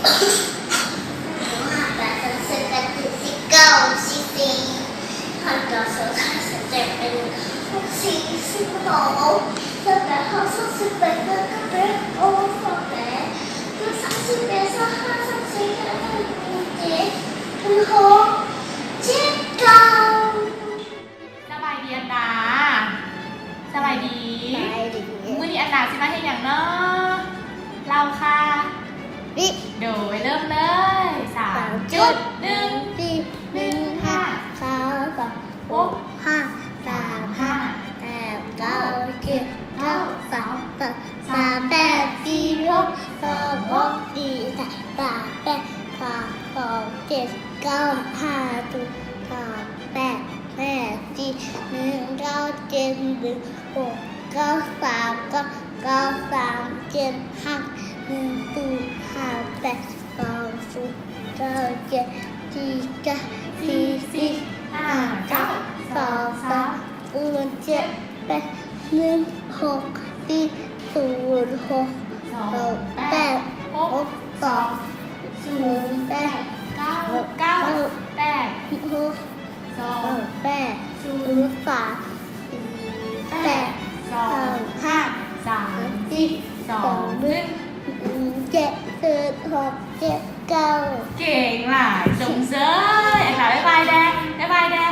ຫ້າ ແປດ ສາມ ສິບ ແປດ ເຈັດ ສິບ ເກົ້າ ສີ່ ສີ່ ຫ້າ ເກົ້າ ສອງ ຫ້າ ສາມ ເຈັດ ແປດ ຫົກ ສີ່ ສິບ ຫົກ ສອງ ແປດ ຫົກ ສອງ ສິບ ແປດ ເກົ້າ ເກົ້າ ແປດ ສອງ ແປດ ສອງ ສິບ ເອັດ ສອງ ຫ້າ ສອງ ສີ່ ຫ້າ ເຈັດ ຫົກ ເຈັດ ເກົ້າ. ສະບາຍດີອັນດາ. ສະບາຍດີ. ສະບາຍດີ. ມື້ນີ້ອັນດາຊິມາເຮັດຫຍັງເນາະ? ເລົ່າຄ່າ. ໂດຍ ເລີ່ມເລີຍ. ສາມ ສາມ ຈຸດ ໜຶ່ງ ສີ່ ໜຶ່ງ ຫ້າ ສາມ ສອງ ຫົກ ຫ້າ ສາມ ຫ້າ ແປດ ເກົ້າ ເຈັດ ເກົ້າ ສອງ ສາມ ສາມ ແປດ ສີ່ ຫົກ ສອງ ຫົກ ສີ່ ສາມ ສາມ ແປດ ສາມ ສອງ ເຈັດ ເກົ້າ ຫ້າ ສູນ ສາມ ແປດ ແປດ ສີ່ ໜຶ່ງ ເກົ້າ ເຈັດ ໜຶ່ງ ຫົກ ເກົ້າ ສາມ ເກົ້າ ເກົ້າ ສາມ ເຈັດ ຫ້າ ໜຶ່ງ ສູນ ຫ້າ ແປດ ສອງ ສູນ ເກົ້າ ເຈັດ ສີ່ ເກົ້າ ສີ່ ສີ່ ຫ້າ ເກົ້າ ສອງ ສາມ ສູນ ເຈັດ ແປດ ໜຶ່ງ ຫົກ ສີ່ ສູນ ຫົກ ສອງ ແປດ ຫົກ ສອງ ສູນ ແປດ ເກົ້າ ເກົ້າ ແປດ ຫົກ ສອງ ແປດ ສູນ ສາມ ສີ່ ແປດ ສອງ ຫ້າ ສາມ ສີ່ ສອງ ໜຶ່ງ ເຈັດ ເຈັດ ຫົກ ເຈັດ ເກົ້າ. ເກັ່ງຫຼາຍ ຊົມເຊີຍ. ອັນດາ ບາຍບາຍແດ່ ບາຍບາຍແດ່.